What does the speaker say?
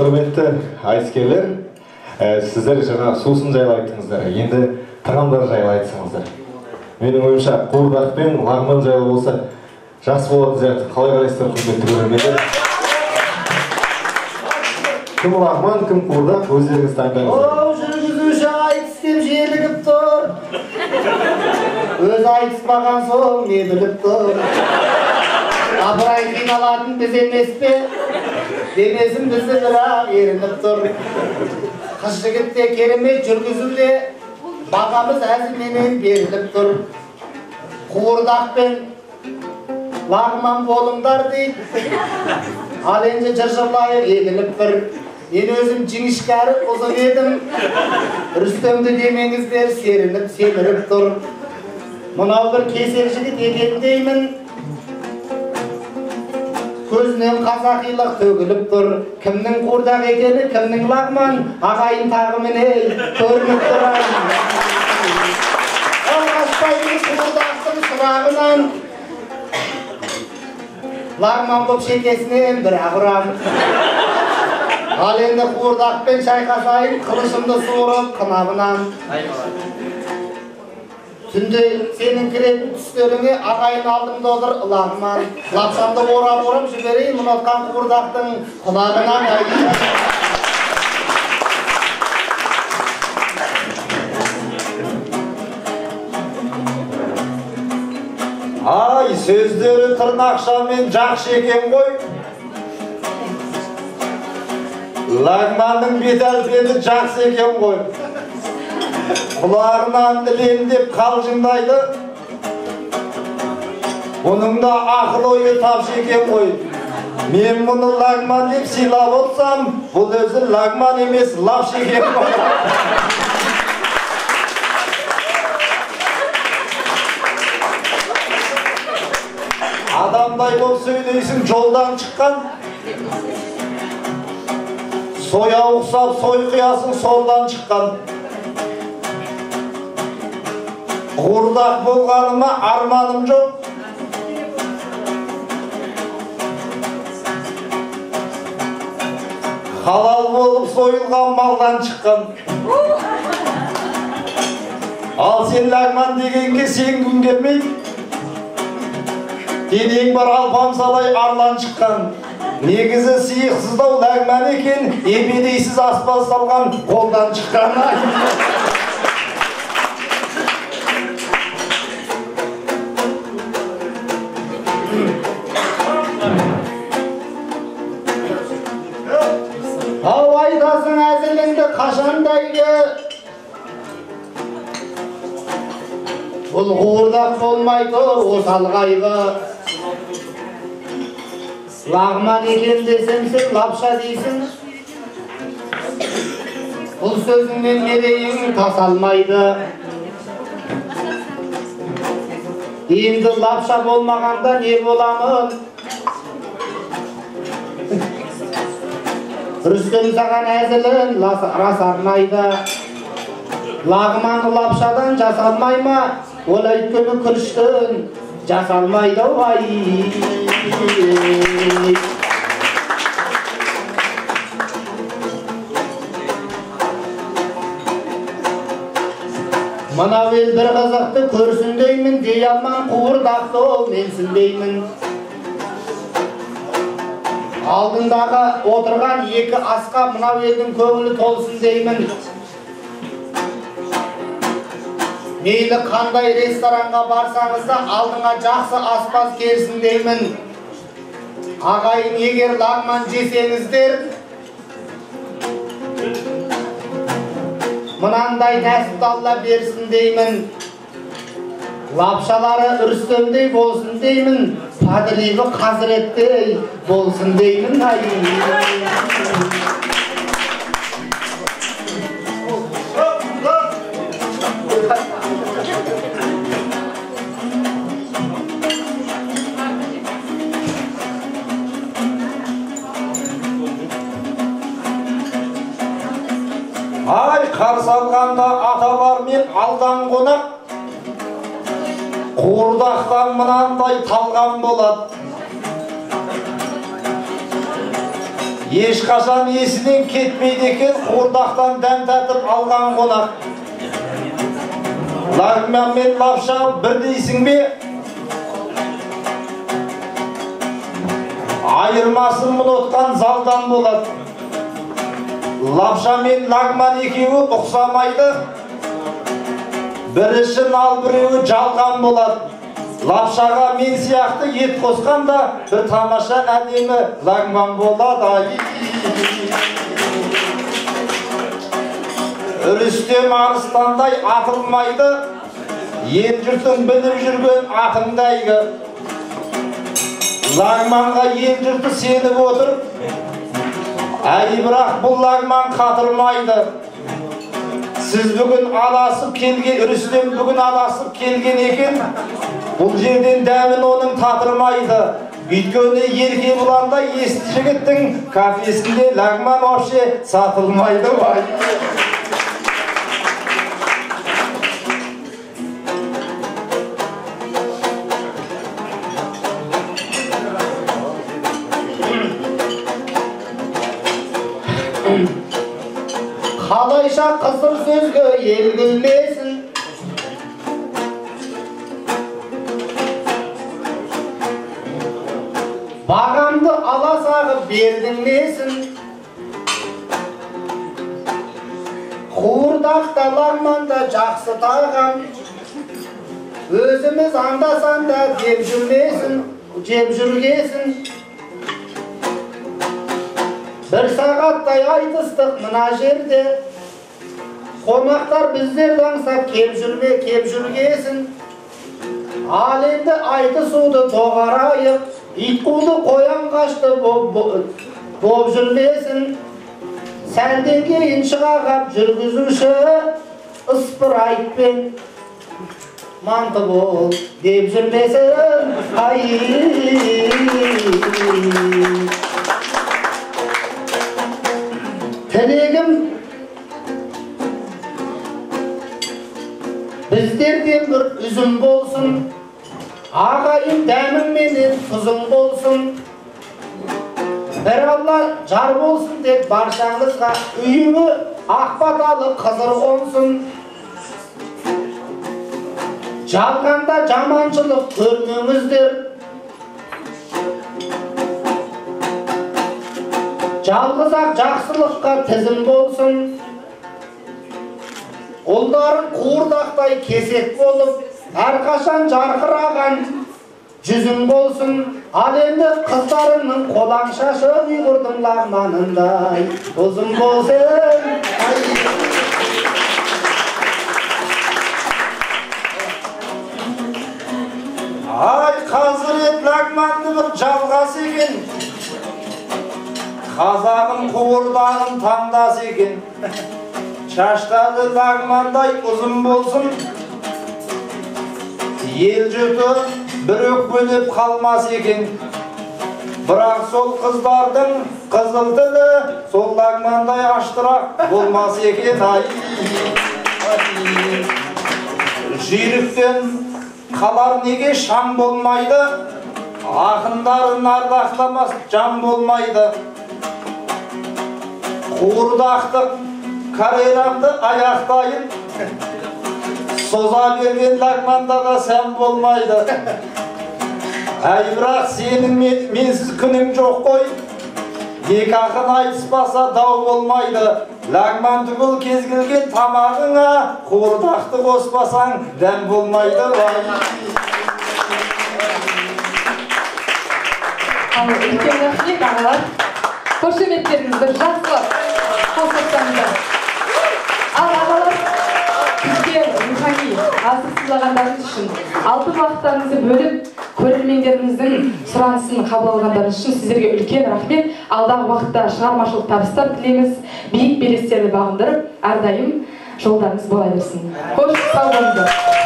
Құрметті айтыскерлер, сіздер жаңа сусын жайлы айттыңыздар, енді тағамдар жайлы айтсаңыздар. Менің ойымша қуырдақ пен лағман жайлы болса жақсы болатын сияқты. Қалай қарайсыздар, құрметті көрермендер? Кім лағман, кім қуырдақ, өздеріңіз таңдаңыздар. Оу, жүргізуші айтыс деп желігіп тұр. Өзі айтыспаған соң не біліп тұр. Абырай қиналатын біз емес пе? Демесін бізді бірақ ерініп тұр. Қыз жігіт те керемет жүргізуде, бағамыз әзілменен беріліп тұр. Қуырдақ пен лағман болыңдар дейді. Ал енді жыр-жырлайық егіліп бір. Мен өзім жіңішке әрі ұзын едім. Рүстемді демеңіздер, серініп семіріп тұр. Мынау бір кесел жігіт екен деймін. Көзінен қазақилық төгіліп тұр. Кімнің қуырдақ екені, кімнің лағман, ағайын тағы міне көрініп тұр. Алғашпаймын қуырдақтың сұрағынан, лағман боп шекесінен бір ақ ұрам. Ал енді қуырдақпен шайқасайын, қылышымды суырып қынабынан. Түнде сенің кіретін түстеріңе ағайын алдымда отыр лағман. Лапшамды орап-орап жіберейін ұнатқан қуырдақтың құлағынан. Ай, сөздері тырнақшамен жақсы екен ғой. Лағманның бет әлпеті жақсы екен ғой. Құлағынан ілемдеп қалжыңдайды. Бұның да ақыл ойы тапшы екен ғой. Мен мұны лағман деп сыйлап отырсам, бұл өзі лағман емес, лапшы екен ғой. Адамдай болып сөйлейсің, жолдан шыққан. Соя ұқсап сойқиясың, сордан шыққан. Қуырдақ болғаныма арманым жоқ. Халал болып сойылған малдан шыққан. Ал сен лағман дегенге сенгің келмейді. Денең бар алпамсалай арлан шыққан. Негізі сиықсыздау лағман екен, ебедейсіз аспаз салған қолдан шыққан. Ау, айтасың әзіліңді қашандайғы. Бұл қуырдақ болмай тұр осал қайғы. Лағман екен десем сен лапша дейсің. Бұл сөзіңнен мерейің тас алмайды. Енді лапша болмағанда не боламын? Рүстем саған әзілін рас арнайды. Лағман лапшадан жасалмай ма? Ол өйткені күріштен жасалмайды ай. Мынау ел бір қызықты көрсін деймін, дей алман қуырдақты ол менсін деймін. Алдындағы отырған екі асқа мынау елдің көңілі толсын деймін. Мейлі қандай ресторанға барсаңыз да алдыңа жақсы аспаз келсін деймін. Ағайын, егер лағман жесеңіздер, мынандай нәсіпті Алла берсін деймін. Лапшалары Рүстемдей болсын деймін, падрибі Қазіреттей болсын деймін. Ай, қарсы алғанда аталар мен алдан қонақ, қуырдақтан мынандай талғам болады. Ешқашан есінен кетпейді екен қуырдақтан дәм татып алған қонақ. Лагман мен лапша бір дейсің бе? Айырмасын ұмытқан залдан болады. Лапша мен лагман екеуі ұқсамайды. Бірі шын, ал біреуі жалған болады. Лапшаға мен сияқты ет қосқанда бір тамаша әдемі лагман болады. Рүстем арыстандай атылмайды, ел жұртын біліп жүрген ақындайғы. Лагманға ел жұрты сеніп отыр, әй бірақ бұл лагман қатырмайды. Сіз бүгін адасып келген, Рүстем бүгін адасып келген екен, бұл жерден дәмін оның татырмайды. Өйткені Еркебұландай есті жігіттің кафесінде лагман вообще сатылмайды. Қалайша қысыр сөзге ел күлмесін, бағамды ала сағып бердің несін? Қуырдақ та лагман да жақсы тағам, өзіміз анда-санда деп жүрмесін, жеп жүргесін. Бір сағаттай айтыстық мына жерде, қонақтар біздерді аңсап кеп жүрме, кеп жүргесін. Ал енді айтысуды доғарайық, ит қуды қоян қашты боп жүрмесін. Сәлден кейін шыға қап жүргізуші ыспырайтпен манты бол деп жүрмесін. Ай! Тілегім біздерден бір үзім болсын, ағайын дәмің менен тұзың болсын. Бір Алла жар болсын деп баршаңызға, үйіңі ақ баталы қызыр қонсын. Жалғанда жаманшылық көрмеңіздер, жалғыз-ақ жақсылыққа тізім болсын. Ұлдарың қуырдақтай кесек болып, әрқашан жарқыраған жүзің болсын. Ал енді қыздарыңның қолаң шашы ұйғырдың лағманындай ұзын болсын. Ай, қазірет лагманды бір жалғас екен, қазағын қуырдағын таңдас екен. Шаштары лагмандай ұзын болсын, ел жұрты бір өкпелеп қалмас екен. Бірақ сол қыздардың қызыл тілі сол лагмандай аштырақ болмас екен. Ай, жүйріктен қалар неге шаң болмайды, ақындарын ардақтамас жан болмайды. Қуырдақты карьерамды аяқтайын, соза берген лагманда да сән болмайды. Әй, бірақ сенің менсіз күнің жоқ қой, екі ақын айтыспаса дау болмайды. Лагман түгіл кез келген тамағыңа қуырдақты қоспасаң дәм болмайды. Ал үлкен рахмет, ағалар. Қошеметтеріңізді жақсылап қосып. Ал ағалар, бізге рухани азық сыйлағандарыңыз үшін, алтын уақыттарыңызды бөліп, көрермендеріміздің сұранысын қабыл алғандарыңыз үшін сіздерге үлкен рахмет. Алдағы уақытта шығармашылық табыстар тілейміз. Биік белестерді бағындырып, әрдайым жолдарыңыз бола берсін. Қош, сау болыңыздар.